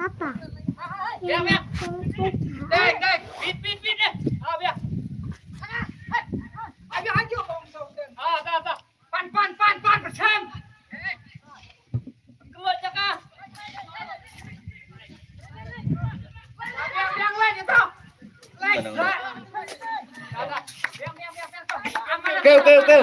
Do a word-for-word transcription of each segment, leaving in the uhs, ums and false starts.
Papa. Pan, pan, pan, pan, bersem. Go, go, go.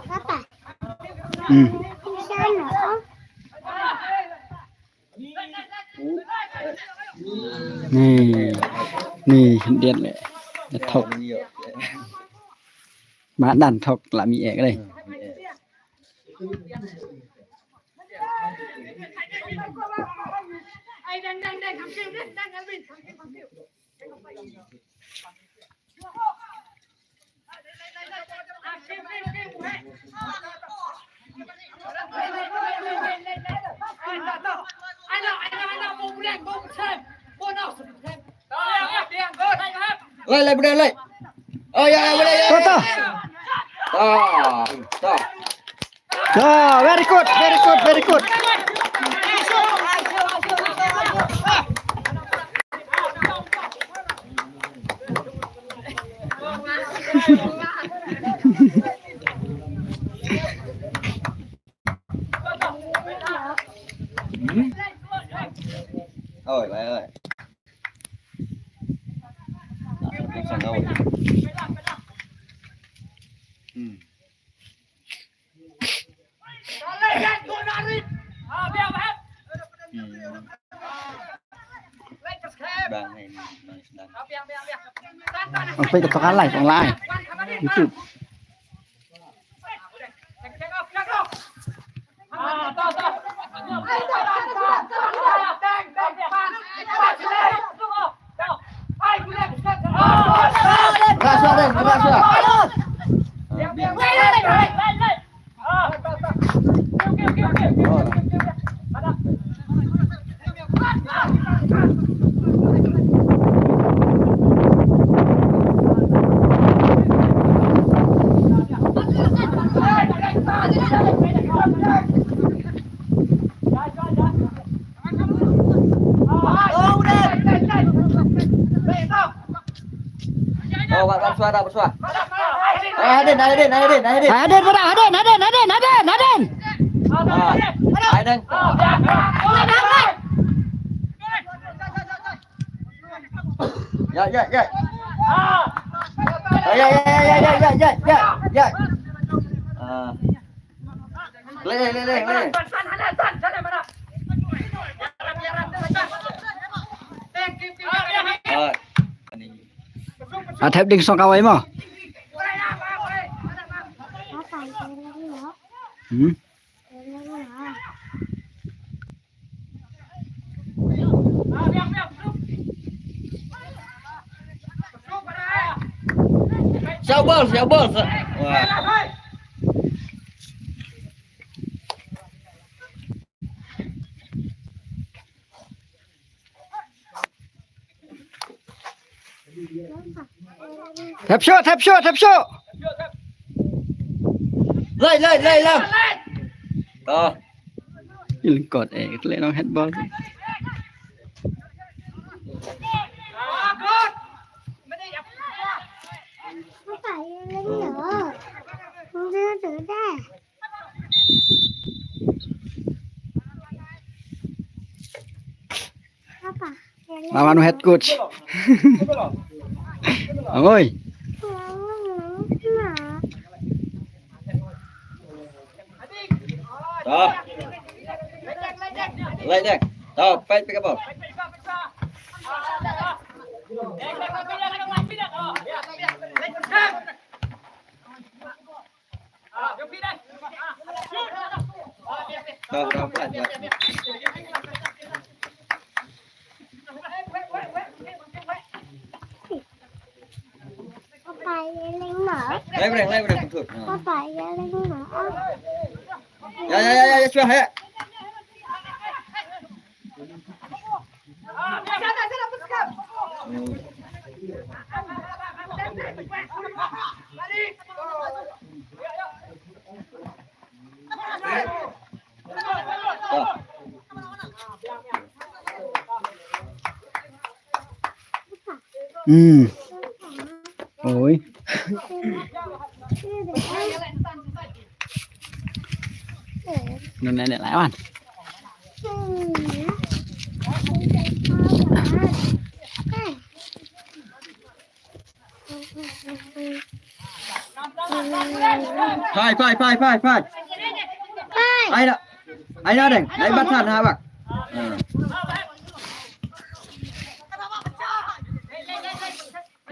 Papa. Hmm. Sana. Ni, ni, dia le. Thok. Ma dan thok la mi ek dei. Lai, lai, boleh, lai. Oh, ya, ya, boleh, ya. To, to. To, to. Ah, very good, very good, very good. Oi, oi, oi. Hmm. Bang, ini, bang, sedang. Ang pwede ka to ka live, online. YouTube. Rasa deh, rasa. Oh, Pak, Pak, suara, Pak, suara. Ah, Hadin, Hadin, Hadin, Hadin. Hadin, Hadin, Hadin, Hadin, Hadin. Ah, Hadin. Ya, ya, ya. Ah, ya, ya, ya. Ah. Le, le, le, le. Ah. A thep ding song kawai mo. Hmm. Siap bol, siap bol. Wah. Thep shuh, thep shuh, thep shuh. Lai, lai, lai, lai. To. Ilkot eh, kata le nong head ball. Papa. Mama nu head coach. Oi. Dah. Lai dek. Dah, peit pick up. Dah, dah, peit, peit. Papa ya leng ma. Lai breng, lai breng, pun tut. Papa ya leng ma. Ya, ya, ya, ya, ya, cuba, ya. Hmm. Oi. Nun nenek lawan. Phai, phai, phai, phai, phai. Phai. Ai na. Ai na deng. Ai bat san ha bak.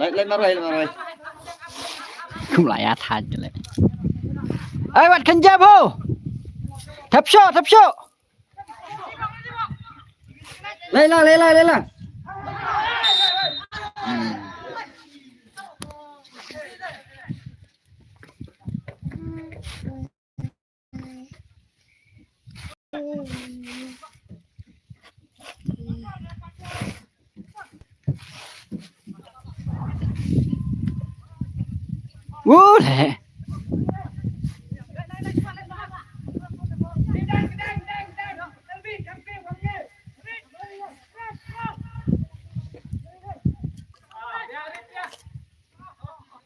Lai, lai marwai, lai marwai. Kum la ya than le. Ai wat kynjap ho. Thep sho, thep sho. Lai la, lai la, lai la. Woo le.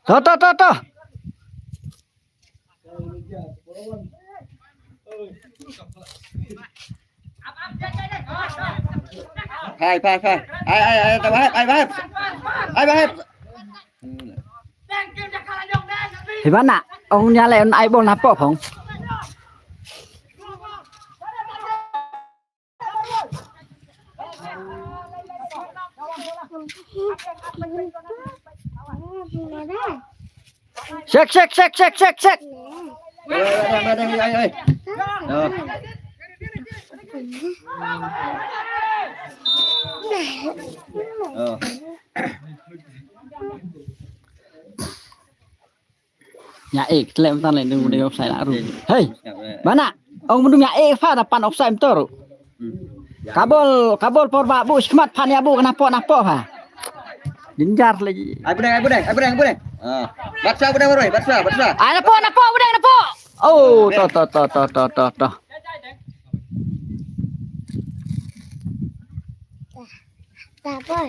To, to, to, to. Phai, phai, phai. Ai, ai, ai, ta bahep, ai bahep. Ai bahep. Hi bana, ong nya le ai bol na po phong. Sek, sek, sek, sek, sek, sek. Ai, ai, ai, ai, ai. Oh. Oh. Nya ek, tlem tan le, dum dum sai la ru. Hei. Bana. Ong mundum nya ek pha da pan oksai mtor. Kabol, kabol por ba bu skmat pan ya bu kena po na po ha. Jinjar lagi. Ai budeng, ai budeng, ai budeng, ai budeng. Ah. Batsa budeng roi, batsa, batsa. Ai na po, na po, budeng na po. Oh, to, to, to. Dah, boy.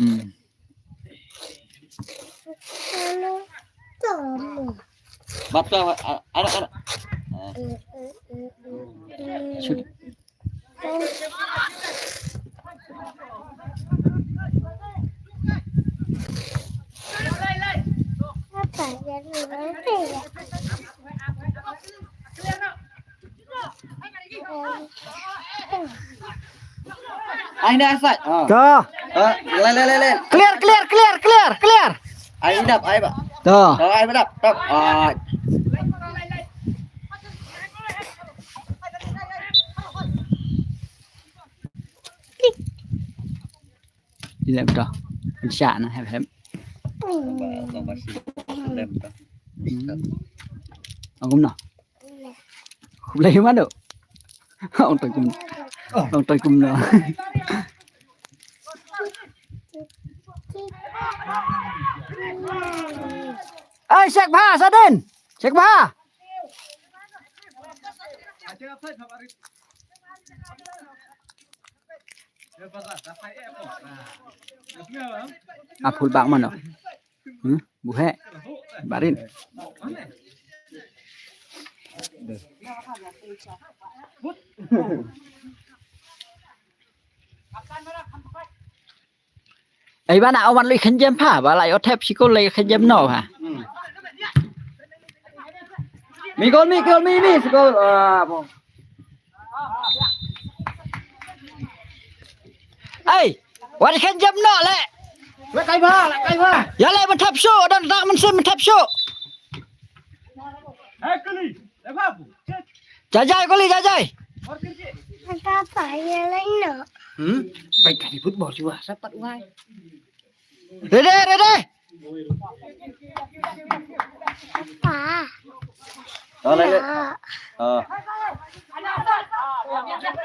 Hmm. Bap tu, anak, anak. Shoot. Apa jadi nanti ya? Ai na sat. To. Le le le le. Clear, clear, clear, clear, clear. Ai dap, ai ba. To. To, ai ba dap. Top. Ai. Di lem to. Insya na hem hem. Angum na. Khublei mano. Ong toi kum. Ong toi kum no. Ai, sek bha, Sadin. Sek bha. A phul bak mano. Hmm? Buhek. Barin. Ai ba na awan lui khen jem pha, ba lai o thep sikol lai khen jem no pha. Mi gol, mi gol, mi, mi sikol. Ah, bo. Ai, wan khen jem no le. Le kai ba, le kai ba. Ya le ban thep shu, dan dak man sim thep shu. Jai jai kuli jai jai. Papa ya lain no. Hmm? Bai kali football siwa sapat wai. Ready, ready. Papa. Oh, lagi. Oh.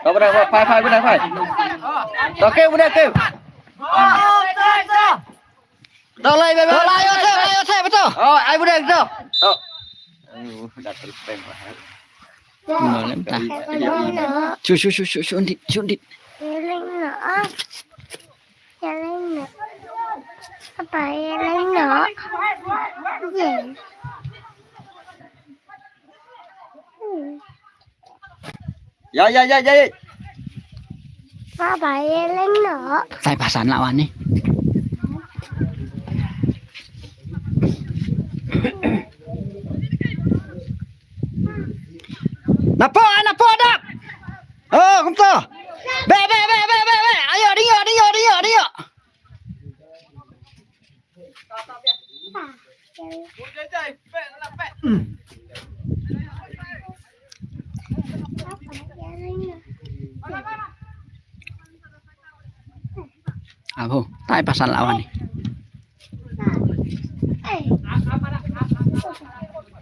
Kau benar, kau, pai, pai, benar, pai. Okey, benar, okey. Dah lai, bai, bai. Dah lai, okey, lai, okey, betul. Oh, ai benar, betul. Oh. Aduh, dah terus pem. Nah, lem tah. Shu, shu, shu, shu, shu, undit, shu, undit. Yang lain no. Ah. Yang lain no. Apa yang lain no? Ya. Hmm. Ya, ya, ya, ya, ya. Apa yang lain no? Sai pasan lah wani. Napo, napo dak. Oh, kumto. Be, be, be, be, be, be. Ayo, dingo, dingo, dingo, dingo. Abo, tai pasal lawan ni.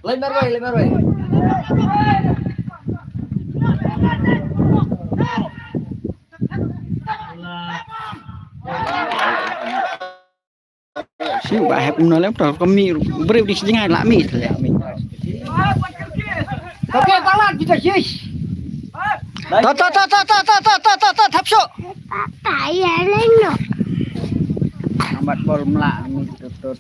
Lai marwai, lai marwai. Siu ba hep no lem to kami breu di sejengah la mi le mi. Okey, palat kita sis. To to to to to to to to to thap suk. Papa ya leno. Amat bol melak ni tutut.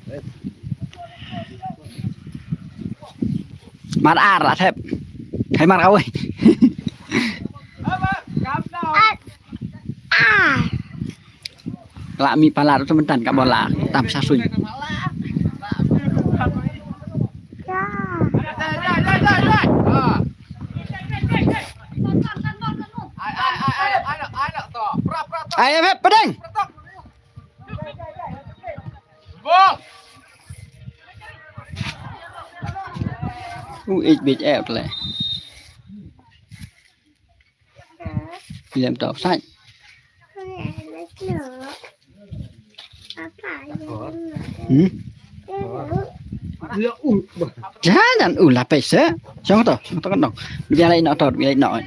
Mar ar la thep. Hai mar kawai. Ah. La mi palat tu mentan ka bola tam sasuin. Ai em hep pedeng. U ich bit eh le. Ilem tau sai. Hmm? Jangan u la pese. Song to, song to kan dong. Biar lain to, biar lain.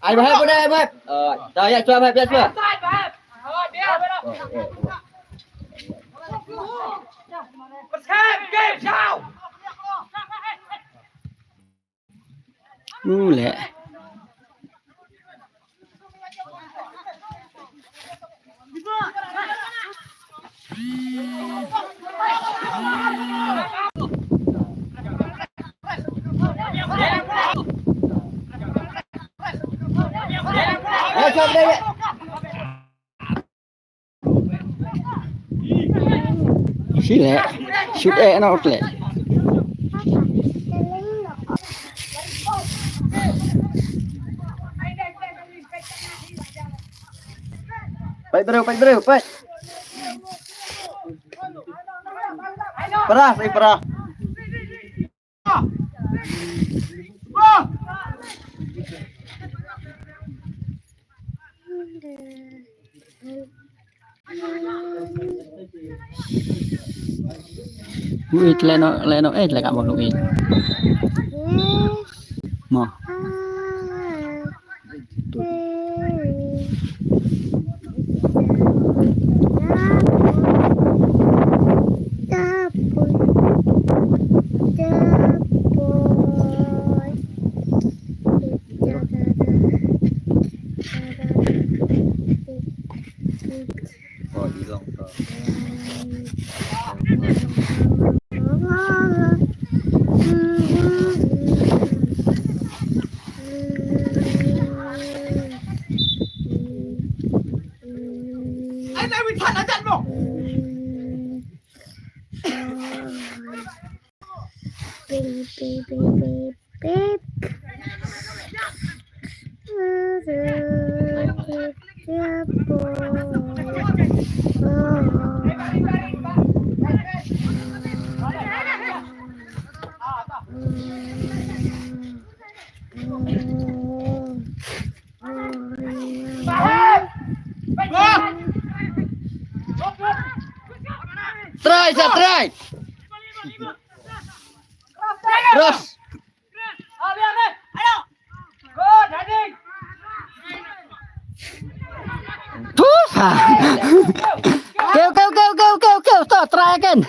Ai, bahai pun dah, bahai. Eh, dah, ya, cuba, bahai, biar cuba. Ule. Sile, shoot eh, no, tle. Pait, bro, pait, bro, pait. Parah, sai parah. Wait, leno, leno, eh, leka bolu, wait. Mo. Beep, beep, beep, beep, beep. Try, sa, try. Terus. Tuh, sa. Keu, keu, keu, keu, keu, keu. Stop, try again.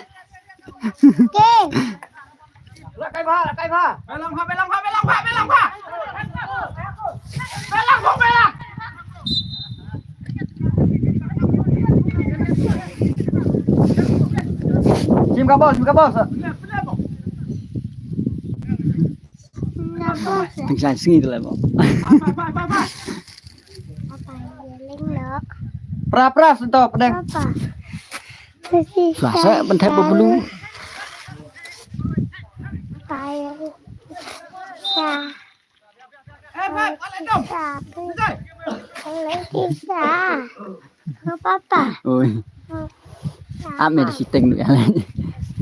Okey. Sim ka bol, sim ka bol. Pynshai sngi te leh mo. Papa, ïa leng noh. Pra, pra, sento, pedeng. Papa. Sa, sa, bentep berbulu. Papa, ïa leng. Sa. Sa, papa. Oi. Ap me da siteng tu ya.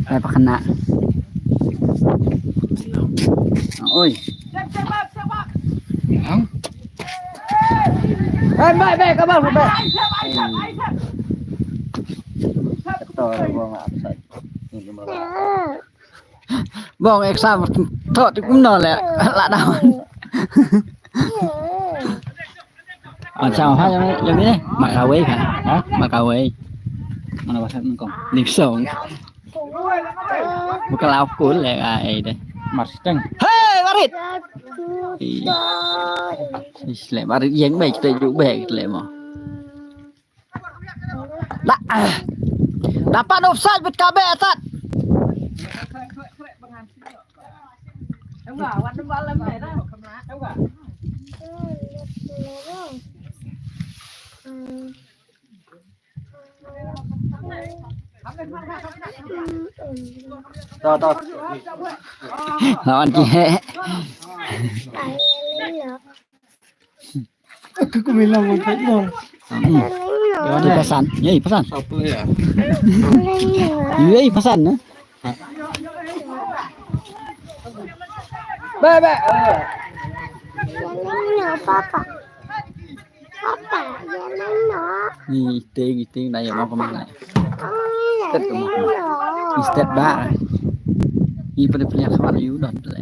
Ai pakena. Oi. Hai, baik, baik, kabar, baik. Sektor gua nggak bisa. Bong exam thok ti kumno le la daw. Acha ha yang yang ni makawei kan? Ha? Makawei. Mana bahasa mengkong? Ningsong. Bukan laukul le ai de. Marsteng. Hei, Barit. Ih. Ih, le Barit yang baik kita juga baik le mo. Da, ah. Dapat offside bet ka bek atat. To, to. Lawan ki he. Aku ku bilang mantap dong. Hmm. Ih, pesan. Ya, ih, pesan. Apa ya? Ya, ih, pesan, eh. Ba, ba. Papa, ïa leng noh. Ni, ite, ite, na ïa mo kemana? Oh, ïa leng noh. Instead ba. Ni pada punya kawan yu don le.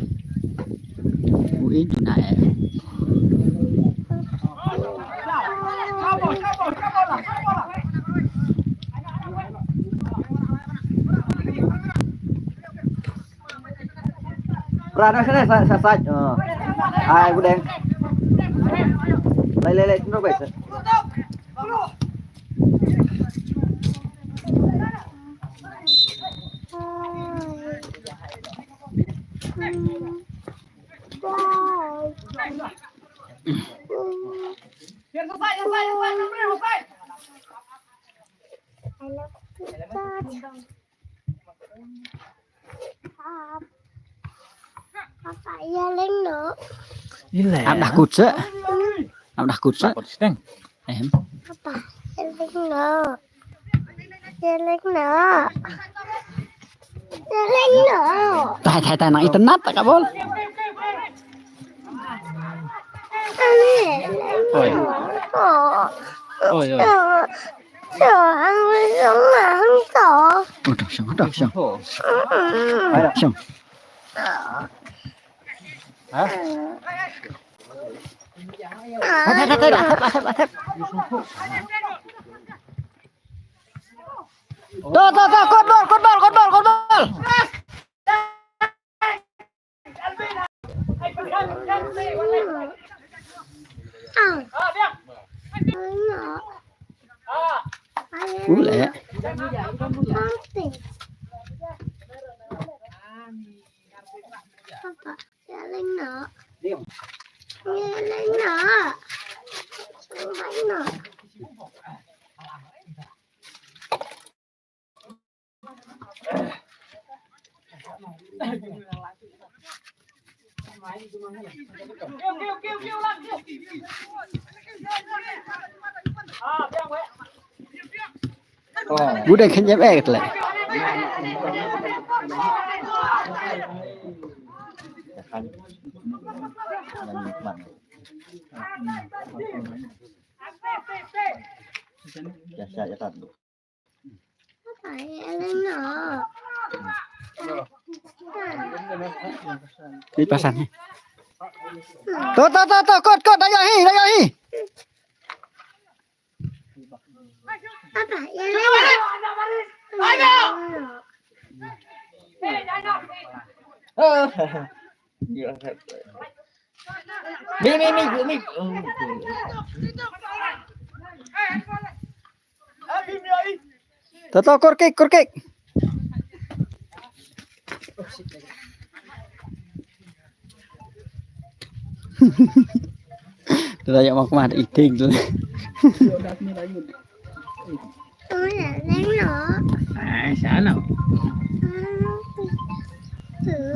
Ui, tu na eh. Ra na sene sa sa sa. Ai budeng. Lai lai lai tunduk bai. Papa, ïa leng noh. Ap dah kut se. Ap dah kut se. Em. Papa, ïa leng noh. Ïa leng noh. Ïa leng noh. Tai, tai, tai, nang internet tak kabol. Oi. Oi, oi. Udah, siang, udah, siang. Siang. Ha? Atep, atep, atep, atep, atep. To, to, to, kut bol, kut bol, kut bol, kut bol. Ule. Papa, ïa leng noh. Ïa leng noh. Ïa leng noh. Budeng khein jem ek tle. Apa ya, Leno? Di pasan ni. Tuh, tuh, tuh, tuh, kot, kot, dah ya hi, dah ya hi. Apa ya, Leno? Mi, mi, mi, mi. Toto, korkik, korkik. Tara ya mak mah eating tu. Ai, sana.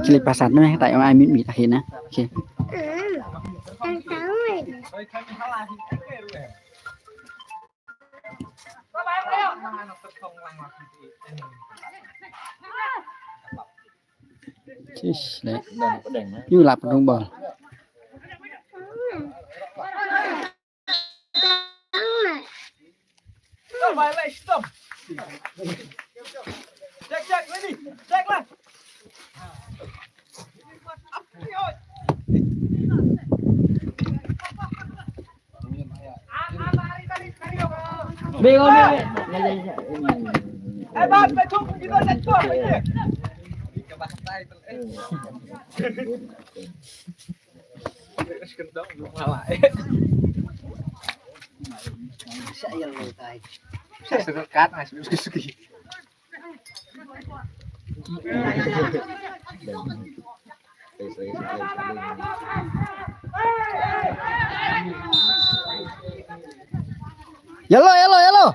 Cili pasan meh, tak yang amin mit akhirnya. Okay. Chish, le. Yu lap rung bol. Yellow, yellow, yellow.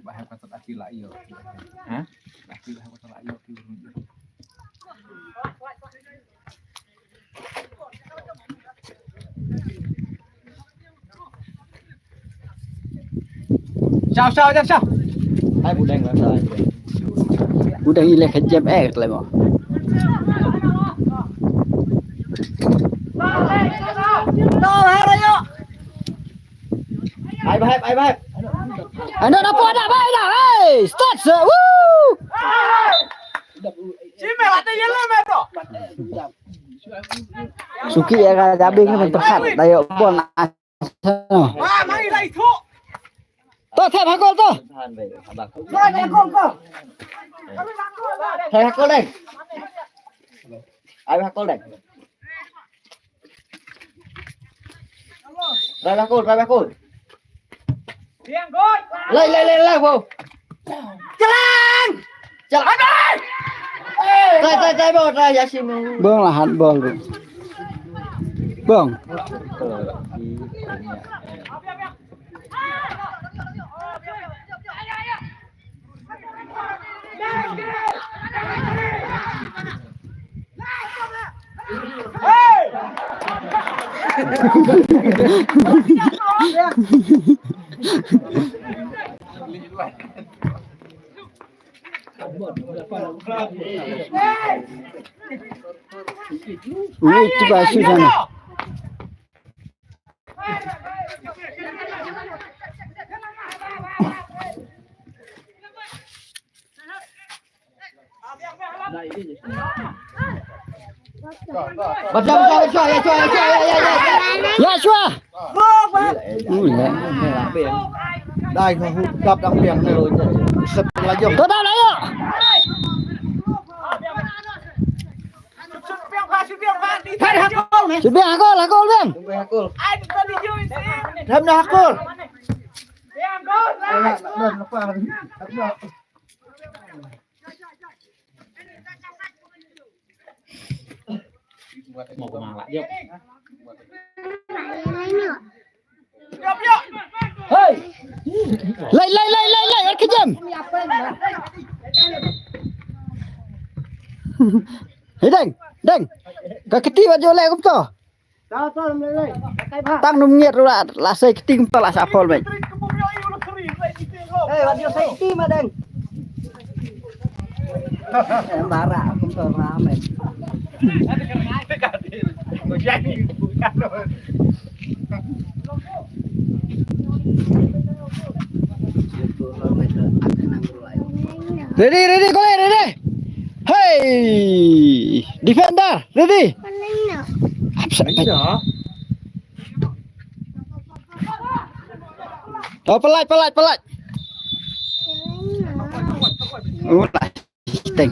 Bahaya patut aki lah iyo. Hah? Aki lah patut lah iyo. Sao sao jam sao. Hai budeng lah sao. Budeng ile kejep eh kata lemo. Hai bahai hai bahai. Ano na po na ba na. Hey, start sir. Woo! Suki ya ka jabi ni mentong khat. Tayo pon. To thep hakol to. Thep hakol deh. Ai hakol deh. Rai hakol, rai hakol. Lai lai lai lai bo. Jalan. Jalan. Trai trai trai bo trai Yasin. Bong lahat bol tu. Bong. Wih, coba sih sana. Ya shwa. Dai ka hu dap dang piang ne. Sep la jong. To dap la yo. Hai hakol ne. Shu biang hakol, hakol biang. Hakol. Tham na hakol. Hey! Lai, lai, lai, lai, lai, ar kejam. Hei, Deng, Deng. Ka kti wat joleh kumto. Tang num ngiat ruh la, la sei kti kumto la sa phol, mate. Hey, wat joleh sei kti ma, Deng. Bara kumto rame. Ready, ready, go, ready. Hey! Defender, ready. Oh, pelat, pelat, pelat. Oh, lah. Teng.